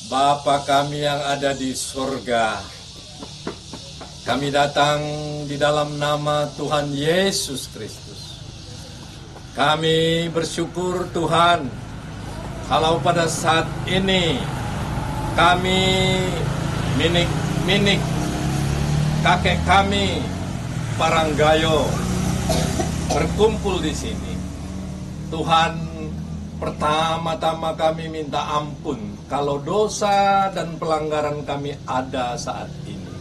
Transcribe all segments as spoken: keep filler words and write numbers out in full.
Bapa kami yang ada di sorga, kami datang di dalam nama Tuhan Yesus Kristus. Kami bersyukur, Tuhan, kalau pada saat ini kami, minik-minik kakek kami, Paranggayo, berkumpul di sini. Tuhan, pertama-tama kami minta ampun kalau dosa dan pelanggaran kami ada saat ini.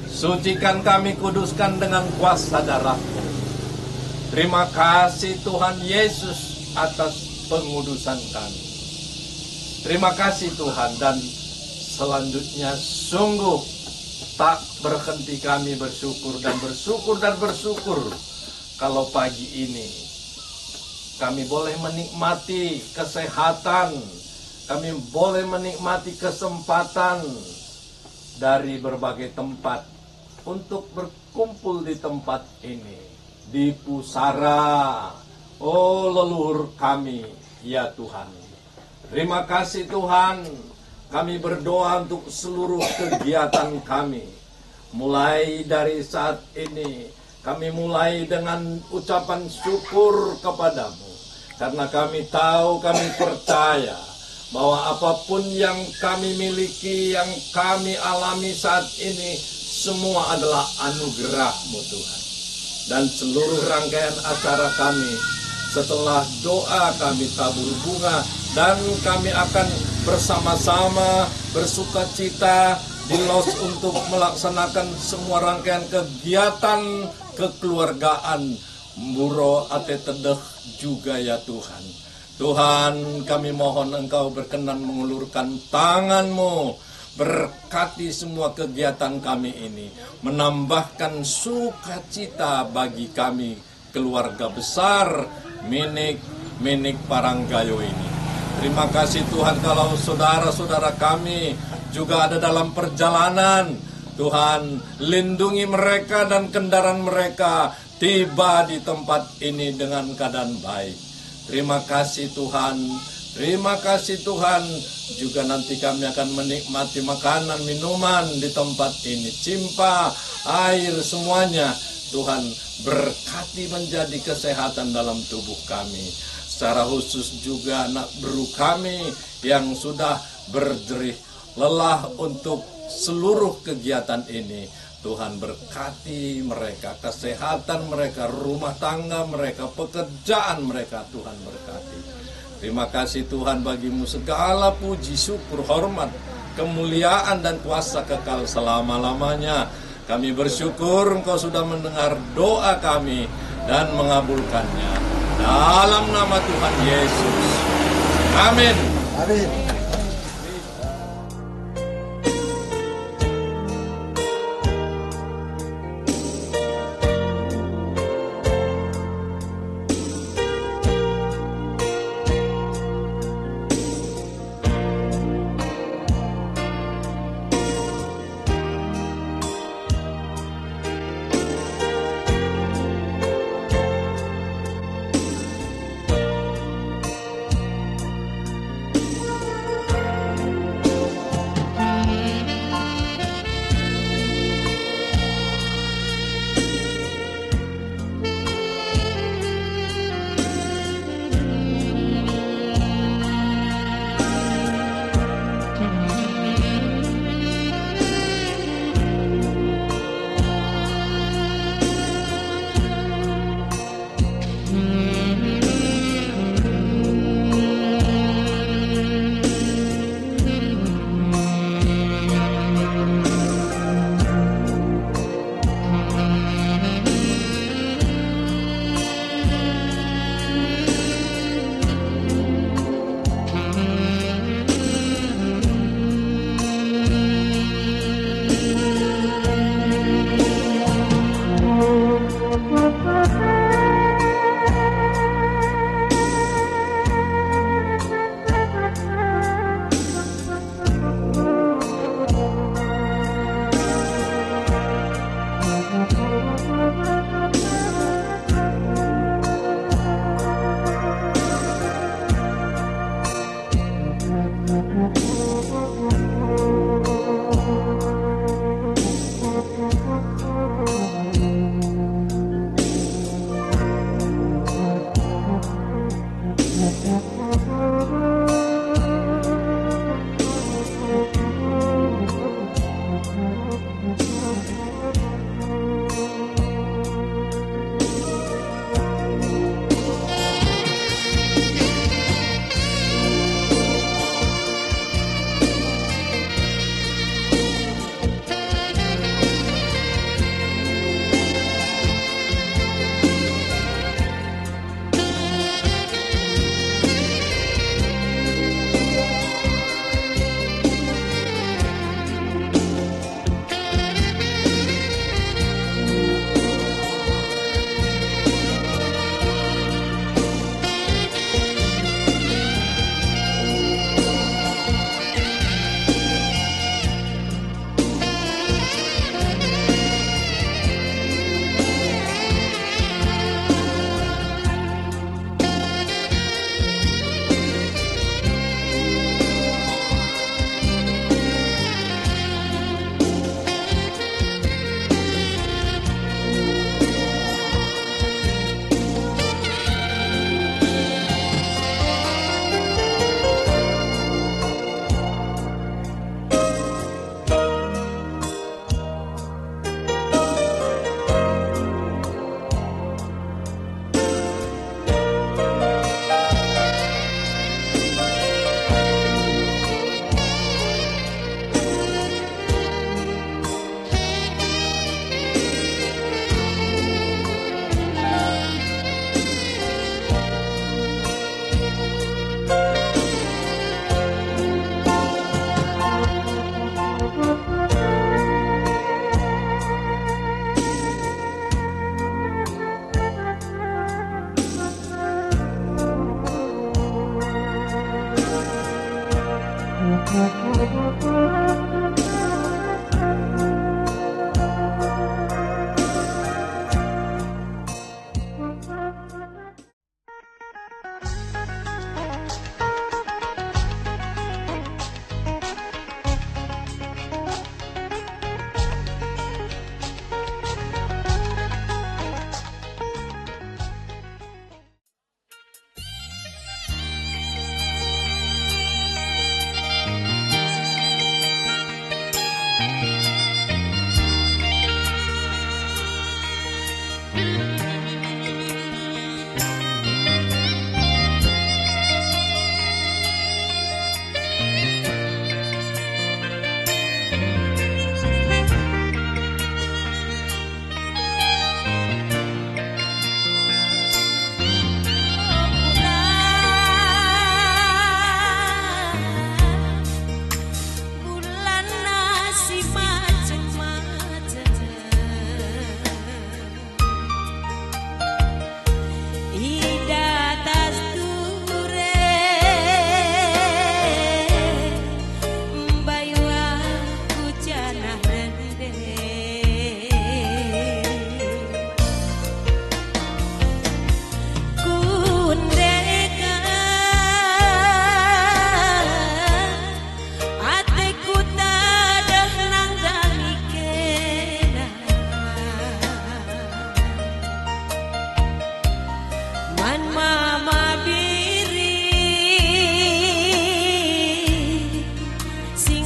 Sucikan kami, kuduskan dengan kuasa darah-Mu. Terima kasih, Tuhan Yesus, atas pengudusan kami. Terima kasih, Tuhan, dan selanjutnya sungguh tak berhenti kami bersyukur dan bersyukur dan bersyukur kalau pagi ini kami boleh menikmati kesehatan, kami boleh menikmati kesempatan dari berbagai tempat untuk berkumpul di tempat ini, di pusara. Oh, leluhur kami, ya Tuhan. Terima kasih, Tuhan. Kami berdoa untuk seluruh kegiatan kami. Mulai dari saat ini, kami mulai dengan ucapan syukur kepada-Mu, karena kami tahu, kami percaya bahwa apapun yang kami miliki, yang kami alami saat ini, semua adalah anugerah-Mu, Tuhan. Dan seluruh rangkaian acara kami, setelah doa kami tabur bunga, dan kami akan bersama-sama bersukacita di los untuk melaksanakan semua rangkaian kegiatan kekeluargaan Mburo Ate Tedeh juga, ya Tuhan. Tuhan, kami mohon Engkau berkenan mengulurkan tangan-Mu, berkati semua kegiatan kami ini, menambahkan sukacita bagi kami, keluarga besar minik, minik Paranggayo ini. Terima kasih, Tuhan, kalau saudara-saudara kami juga ada dalam perjalanan. Tuhan, lindungi mereka dan kendaraan mereka tiba di tempat ini dengan keadaan baik. Terima kasih, Tuhan. Terima kasih, Tuhan. Juga nanti kami akan menikmati makanan, minuman di tempat ini. Cimpa, air, semuanya. Tuhan, berkati menjadi kesehatan dalam tubuh kami. Secara khusus juga anak beru kami yang sudah berjerih lelah untuk seluruh kegiatan ini. Tuhan, berkati mereka, kesehatan mereka, rumah tangga mereka, pekerjaan mereka, Tuhan, berkati. Terima kasih, Tuhan, bagi-Mu segala puji, syukur, hormat, kemuliaan, dan kuasa kekal selama-lamanya. Kami bersyukur Engkau sudah mendengar doa kami dan mengabulkannya. Dalam nama Tuhan Yesus. Amin. Amin.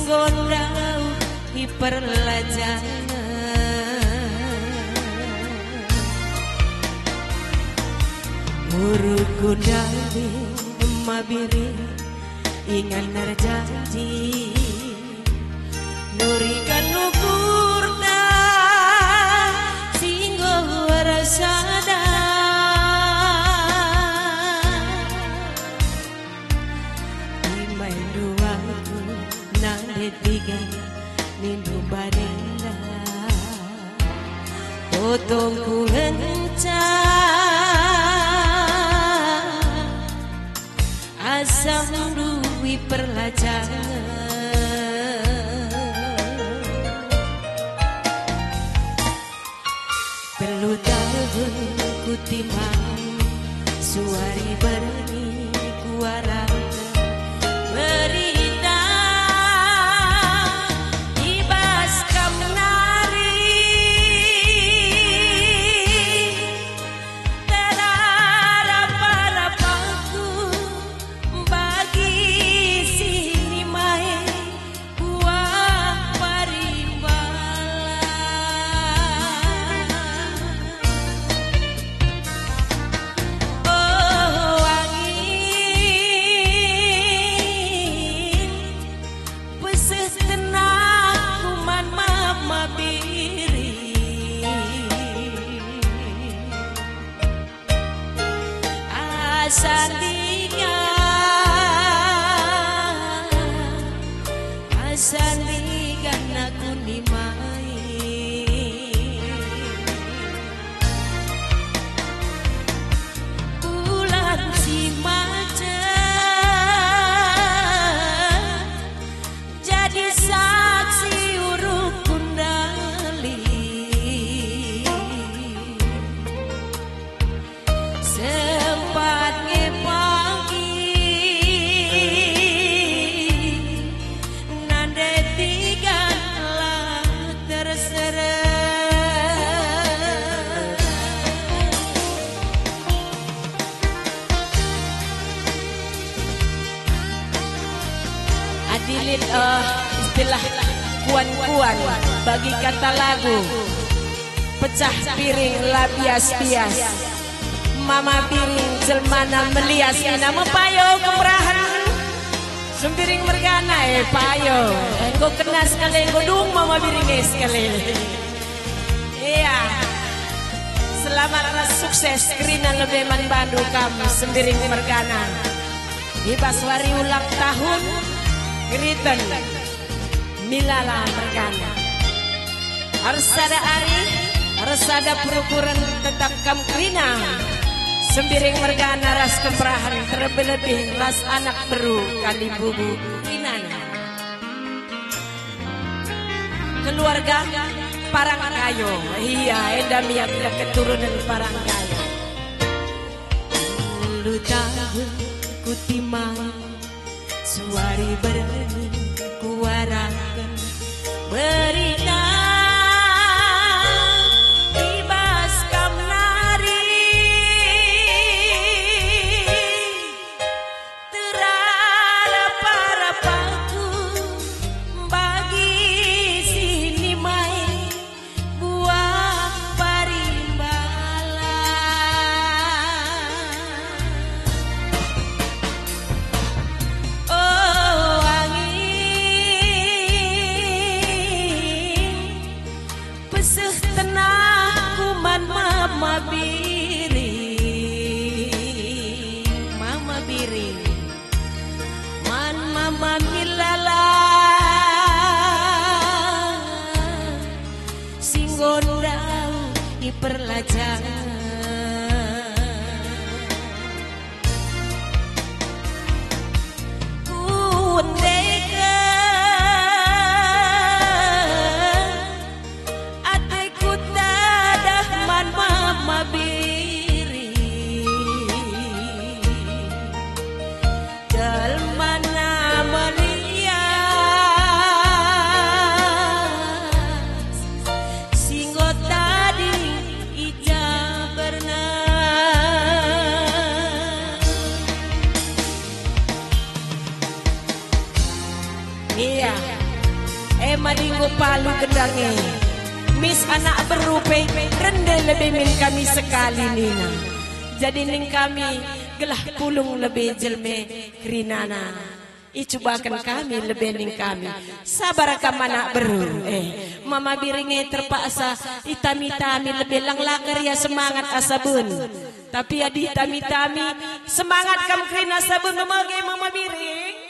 Gondang i perlajangen. Urukku ndai Ema Biring, ingan erjanji, nuriken ukurta si enggo ersada. Dimandu aku nande tiga nindu badenda, totongku ngenca asam ndai perlajangen. Telu tahun kutimang, suari berngi kuarah berita i bas kam nari. Terarap-arap aku bagi si nimai. Kuah parimbala. Oh, angin, peseh tenahku man Mama Biring. Asa ndigan, asa ndigan aku nimai. Bulan si macet jadi saksi urukku ndai. Sempat nge pagi, nande tiga la terserah. Adi lit, eh, istilah kuan-kuan bagi kata lagu, pecah piring la bias-bias. Mama Biring jelmana melias, ina me payo kemerahen. Sembiring mergana, eh, payo. Enggo kena sekali, enggo dung Mama Biring, eh, sekali. Iya. Selamat ras sukses, kerina lebe man bandu kam, Sembiring mergana. I bas wari ulang tahun, Geriten Milala mergana. Ersada ari, ersada perukuren tetap kam kerina. Sembiring mergana ras kemerahen, terlebih-lebih ras anak beru Kalimbubu kerinana. Keluarga Parangkayo, iya, enda me ia keturunen Parangkayo. Telu tahun kutimang, suari berngi kuarahken berita i bas kam nari. Terarap-arap aku bagi si nimai buah parimbala. Oh, angin, peseh tenahku man Mama Biring, Mama Biring, man Mama Milala, si enggo ndau i perlajangen. Kuendeken ateku tadah man Mama Biring, jelmana melias, si enggo tading i ja E mari enggo palu gendang e. Mis anak beru pe rende lebe min kami sekali nina. Jadi ning kami gelah pulung lebe jelme kerinana. Icubaken kami lebe ning kami. Sabar kam anak beru. Eh, Mama Biring e terpaksa itami-tami lebe lang la keria semangat asa ben. Tapi adi itami-tami semangat kam kerina asa ben memege Mama Biring.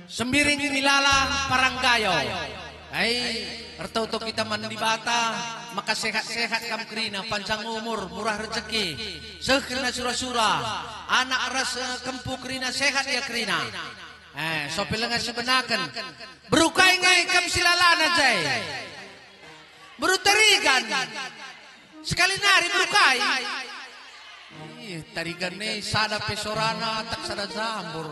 Sembiring milala paranggayo. Ai, ertoto kita man Dibata, maka sehat-sehat kam kerina, panjang umur, murah rejeki, seh kerina sura-sura, anak ras, eh, kempu kerina, sehat ia kerina. Eh, sope lenga sibenaken. Beru kai nge kam silalana jai. Beru Tarigan. Sekali nari beru kai. Ih, Tarigan e sada pe sorana tak sada jambur.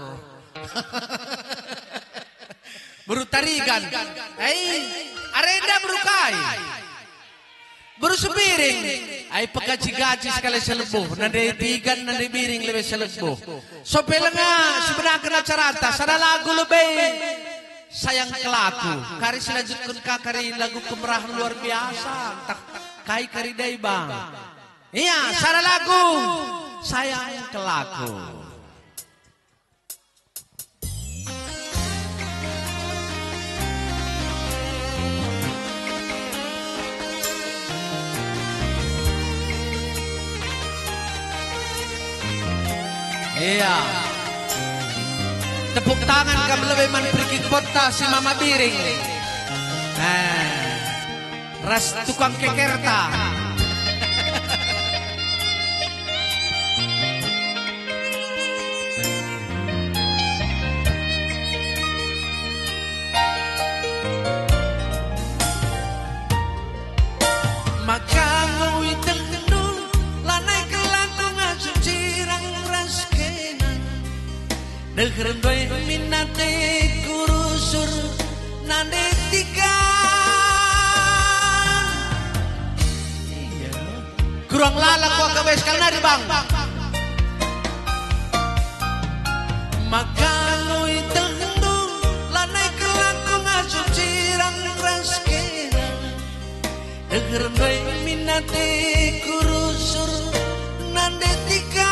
Beru Tarigan. Ai, arenda beru kai. Beru Sembiring. Ai, pegaji-gaji sekali selebuh. Nande Tigan, nande Biring lebe selebuh. Sope lenga sibenaken acaranta, sada lagu lebe. Sayang kelaku, kari silanjutken ka kari lagu kemerahen luar biasa, ntah kai kari deba. Ia, sada lagu, Sayang Kelaku. Ia. Tepuk tangan kam lebe man perikutponta si Mama Biring. Eh, ras tukang kekerta. Maka nggo itehndu lanai kelaku ngasup sirang ras kena. Deher ndai min ateku rusur nande Tigan. Kurang lalap kuakap bas kal nari, Bang. Maka nggo itehndu lanai kelaku ngasup sirang ras kena. Deher ndai min ateku rusur nande Tigan.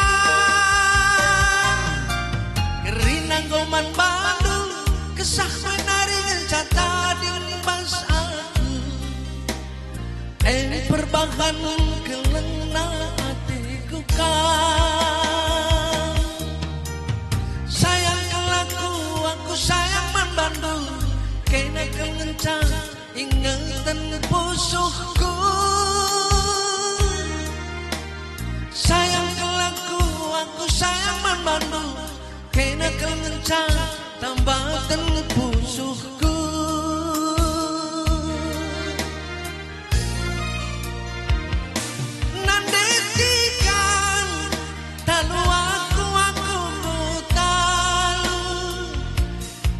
Kerina enggo man bandu, kesah nari ngenca tading bas aku. E perbahan kelengna ateku kam. Sayang kelaku aku sayang man bandu, kena kal ngenca ingeten pusuhku. Sayang kelaku aku sayang man bandu, kena kal ngenca tambaten pusuhku. Nande Tigan, talu aku, aku talu.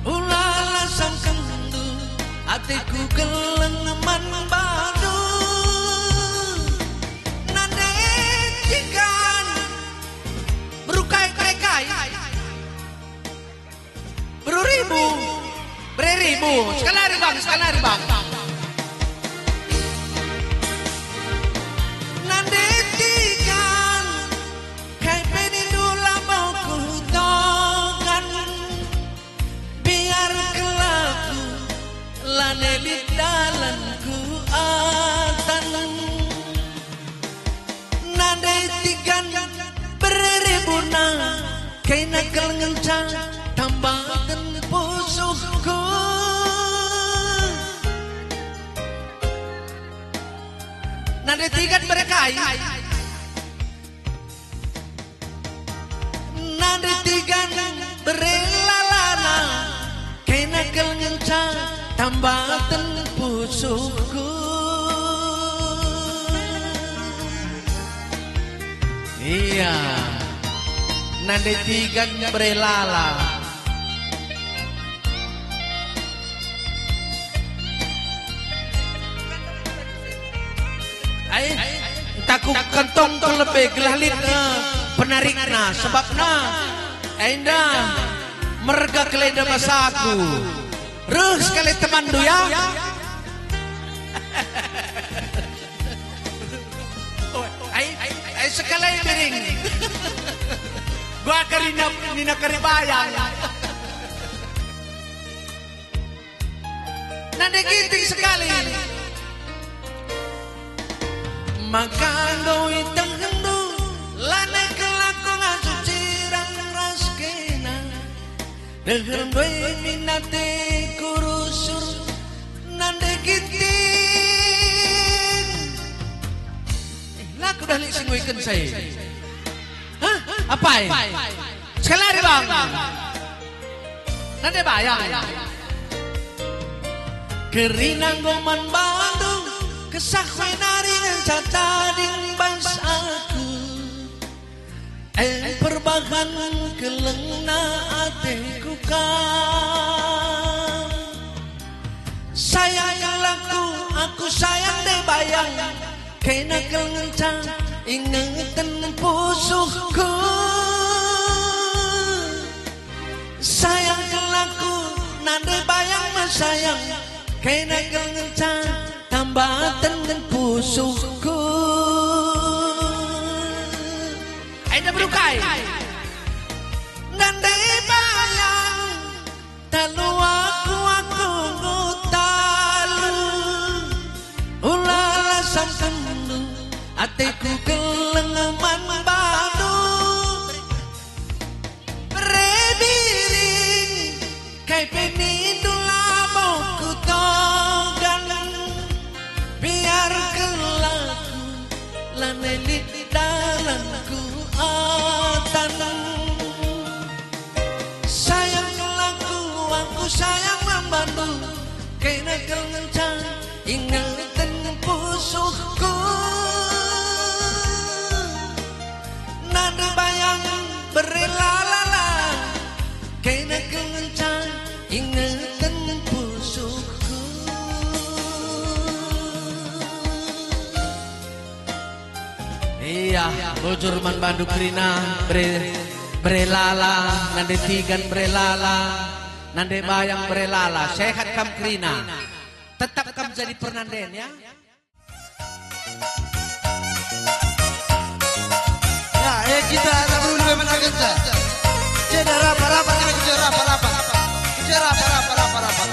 Ulala sangkenndu, ateku geleng man bandu. Nande Tigan, beru kai, beru kai. Beru Ribu, beru Ribu. Sekali nari, Bang, sekali nari, Bang. Nande Tigan, kai pe nindu labo kutokan. Biar kelaku lanai lit dalanku atan. Nande Tigan bere Ribuna, kena kal ngenca tambaten pusuhku. Nande Tigan bere kai? Nande Tigan bere lalana, kena kal ngenca tambaten pusuhku. Ia, Nande Tigan bere lala. Ai, ntah kukentongken lebe gelah lit, eh, penarikna, sebabna enda merga Kalenda basaku. Reh sekali temanndu, ya. Oh, ai, ai, ai, sekali biring. Gua kari nina, nina kari bayang. Nande Ginting sekali. Maka enggo itehndu, lanai kelaku ngasup cirang ras kena. Deher ndoi min ate kurusur nande Ginting. Eh, la kudah lit si nguiken sai. Hah? Apai? Sekali lagi, Bang. Nande bayang. Kerina enggo man bandu, kesah nari ngenca tading bas aku. E perbahan kelengna ateku kam. Sayang kelaku, aku sayang nande bayang. Kena kal ngenca ingeten pusuhku. Sayang kelaku, nande bayang me sayang. Kena kal ngenca tambaten pusuhku. Aida berukai. Nande bayang. Talu aku, aku enggo talu. Ulala sangkenndu, ateku keleng man bandu. Bere biring, kai pe nindu labo kutogan. Biar kelaku, lanai lit dalanku atan. Sayang kelaku, aku sayang man bandu, kena kal ngenca ingeten pusuhku. Nande bayang bere lalala, kena kal ngenca ingeten pusuhku. Iya, bujur man bandu kerina, bere, bere lala, nande tigan bere lala, nande bayang bere lala, sehat kam kerina. Tetap kam jadi pernanden, ya. Ya, eh, kita tak perlu lebih menangis, ya. Kita rapa-rapa, kita rapa-rapa. Kita rapa-rapa, rapa-rapa.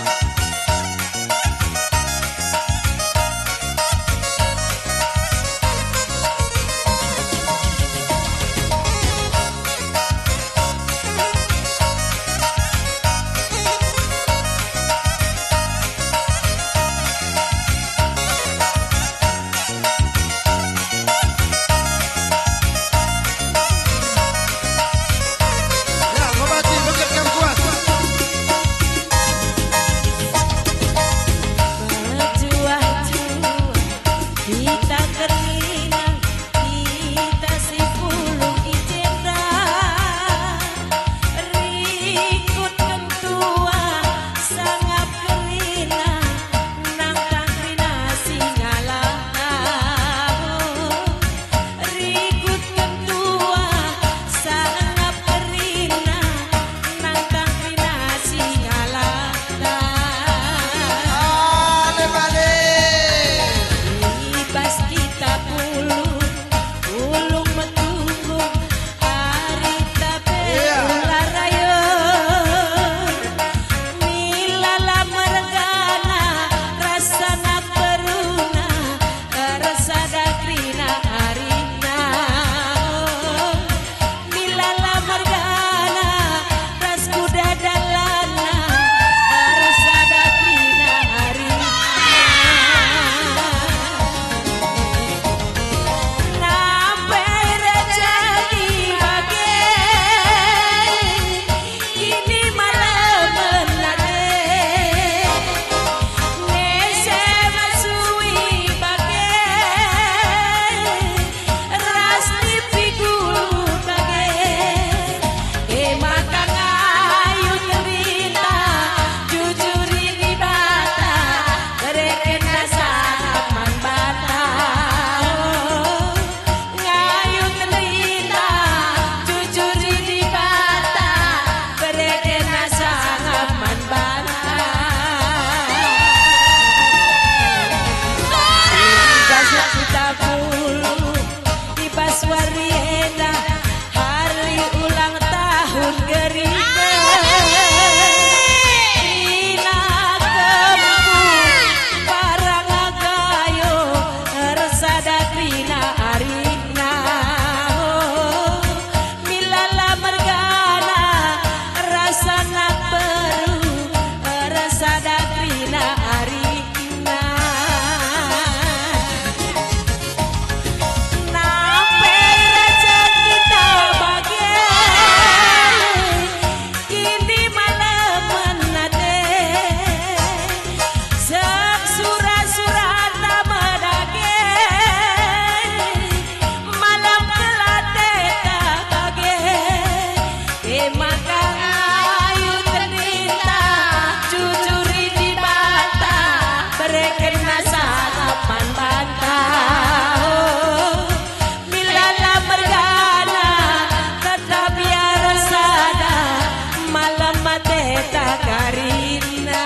Takarina.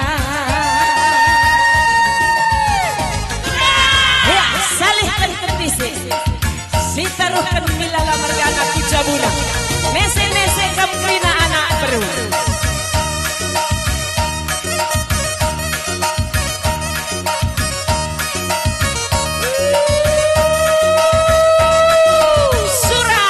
Ya, salihken kendisi. Sitaruhken milala mergana ku jabuna. Nese-nese kam kerina anak beru. Sura.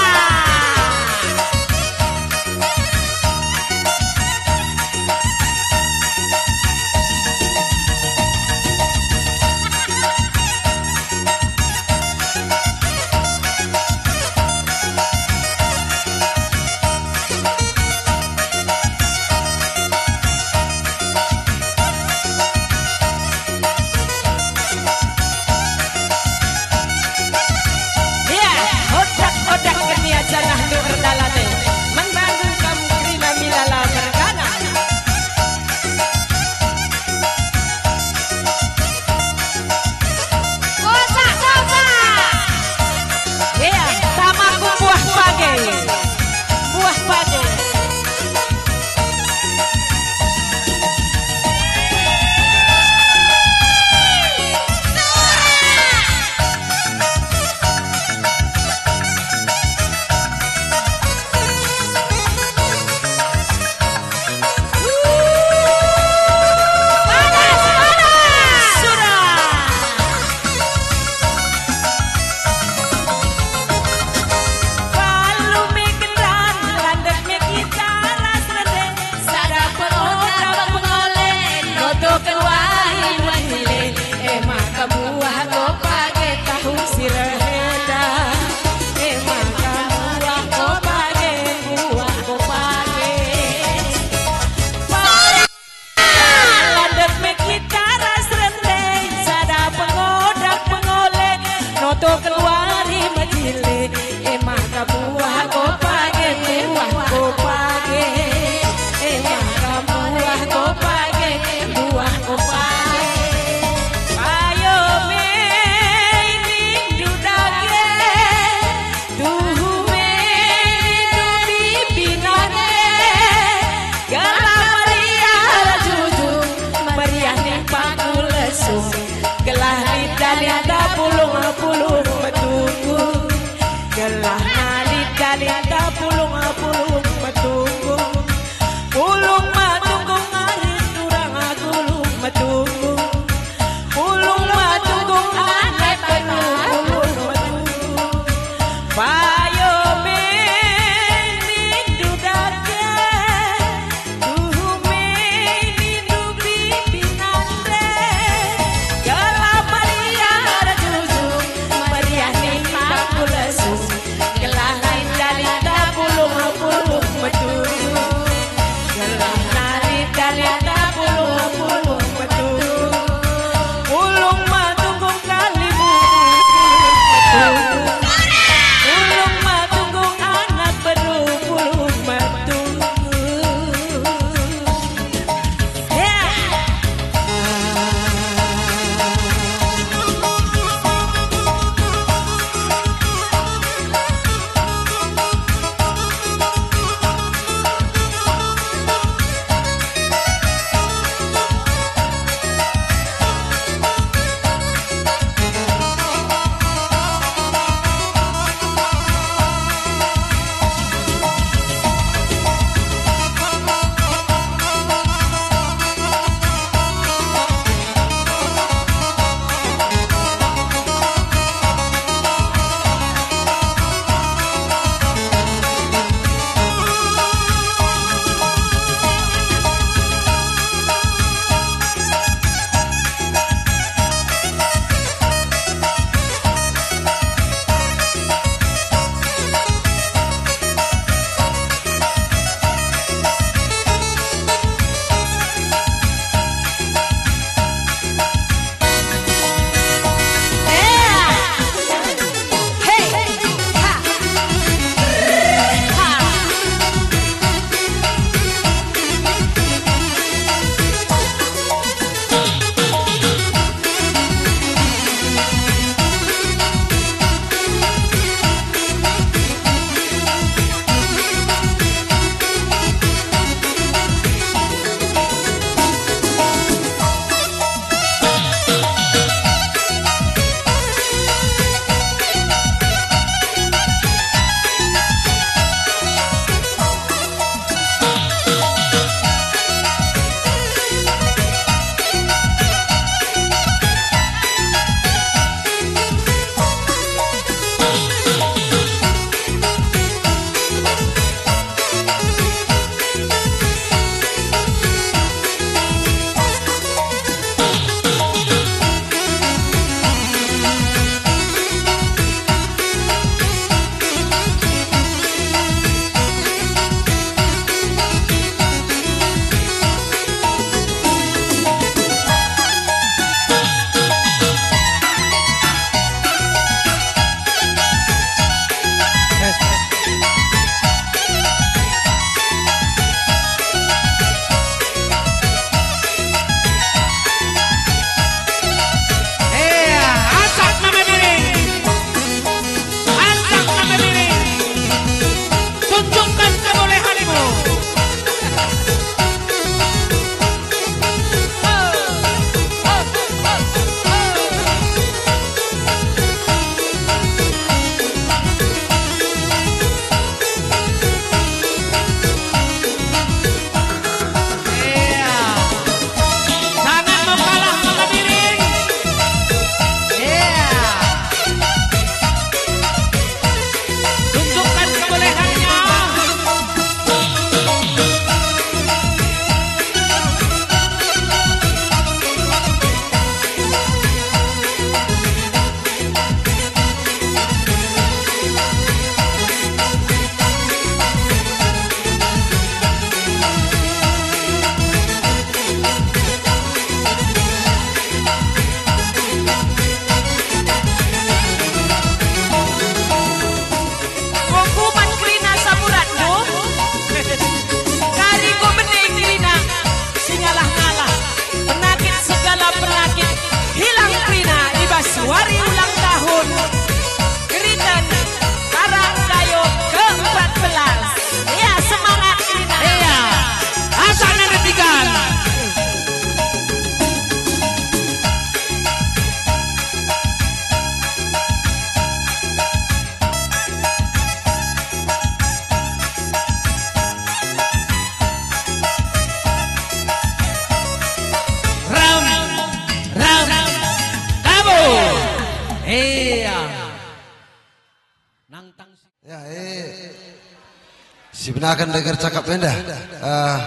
Sibenaken dengar cakap enda. Ah,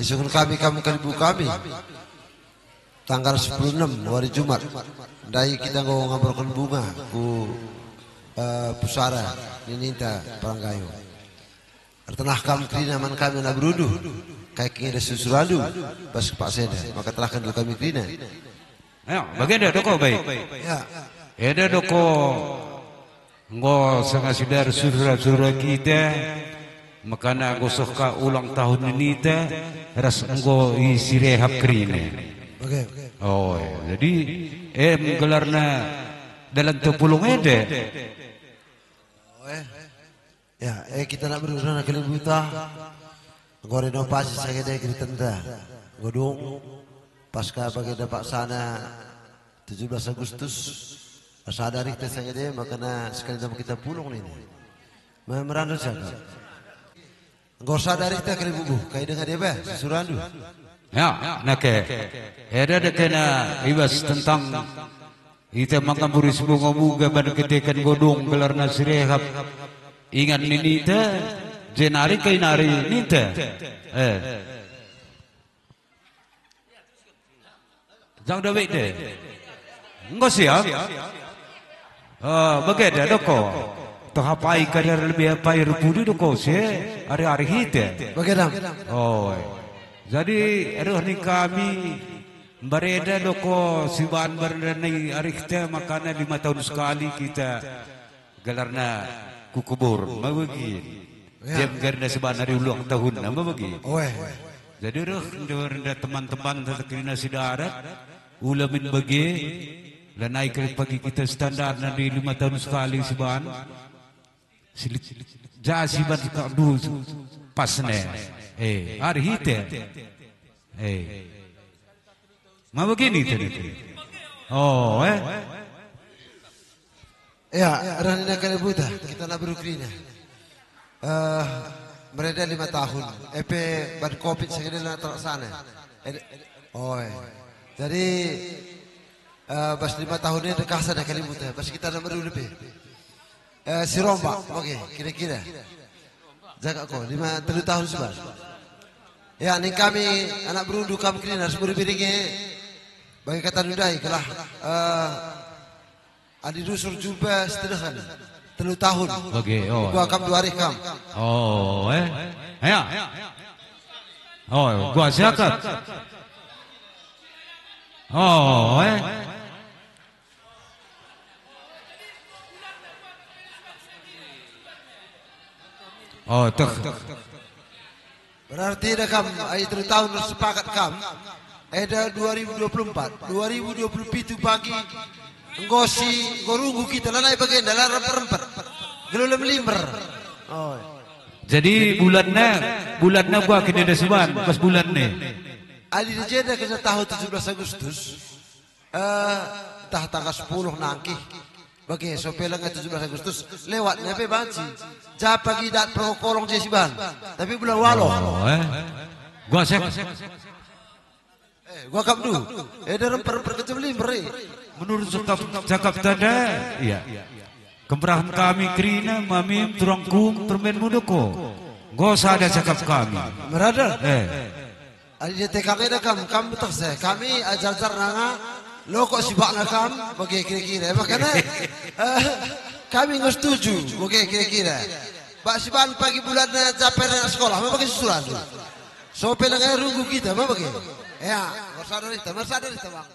isungkun kami, kam kalimbubu kami. Tanggal sepuluh enam wari Jumat. Ndai kita enggo ngaborken bunga ku, eh, pusara nininta Paranggayo. Ertenah kam kerina man kami anak berundu. Kai kin enda susurandu bas kepaksa enda, maka terahken dulu kami kerina. Ya, bagenda doko baik. Ya. Enda doko enggo sanga sidar sura-sura kita, makana enggo seh ka ulang tahun ninta, ras enggo isirehap kerina. Oke. Oh, jadi, em, gelarna dalan tepulung enda. Oh, eh. Ya, eh, kita nak berurana kalibuta. Enggo renovasi sangede geritenta. Enggo dung pasca bagenda paksana tujuh belas Agustus. Sada arihta sangede, makana sekali lama kita pulung nina. Me-, meranda siapa? Enggo sada arihta kalibubu, kai denga deba, susurandu. Ya, nake. Eda dekena ibas tentang ita maka mburi sebunga-bunga ban keteken godung gelarna si rehap. Ingan ninita, jenari kai nari ninta. Eh. Jang Dawid de. Enggo siap? Ah, bagenda doko. Toh apai kadar lebih apai erpudi doko si ari-ari hita. Bagenda. Oh. Jadi, aduh ni kami, mbarenda doko siban mbarenda ni arihta makana lima tahun sekali kita gelarna ku kubur, mabegi. Ya. Dia menggerna sebanari ulang tahun, mabegi. Oe. Jadi reh, nda teman-teman, tata kerina si darat, ula min bage, lanai kali pagi kita standar nadi lima tahun sekali siban. Silit, ja siban kak du pas ne. Eh, ari hite. Eh. Ma begini tadi. Oh, eh. Ya, rani nak kena buta, kita nak berukrina. Eh, mereda lima tahun. Epe ban covid segede na terlaksana. Ed-, oh, eh. Jadi, eh, bas lima tahun ini dekah sana kali buta. Bas kita nak beru lebih. Eh, si rombak, oke, kira-kira. Jaga ko, lima, telu tahun sebar. Ya, ning kami anak berundu kam kerina ras buri biringe. Bagi kata nudai kelah, eh, adi rusur jumpa setelah sana. Telu tahun. Oke, oh. Gua kam dua hari kam. Oh, eh. Ya. Oh, gua siakat. Oh, eh. Oh, tuh. Berarti dah kam, ai telu tahun sepakat kam. Eda dua ribu dua puluh empat, dua ribu dua puluh pitu pagi, enggo si, enggo runggu kita, lanai bagenda, la remper-remper. Gelulem limber. Oh. Jadi bulanna, bulanna gua kena ada suban, pas bulanna. Adi jeda kena tahu tujuh belas Agustus. Eh, ntah tanggal sepuluh nangkih. Bage, sope lenga tujuh belas Agustus, lewat nepe banci. Ja pagi dat perkolong je siban. Tapi bulan walo. Oh, eh. Gua sek. Eh, gua kap du. Eh, derem per, per kecil beli beri. Menurut cakap, cakap tanda, iya. Kemerahan kami kerina, mamim, turangkum, permen mudoko. Gua sada cakap kami. Merada? Eh. Adi dia tekang eda kam, kam beteh se. Kami ajar-ajar nanga, lokok sibakna kam, bage kira-kira. Makana, eh, kami nggak setuju, bage kira-kira. Bak siban pagi bulan, eh, japer anak sekolah, ma bage susuran tu. Sope lengai runggu kita, ma bage. Ya, mersadari ta, mersadari ta, Bang.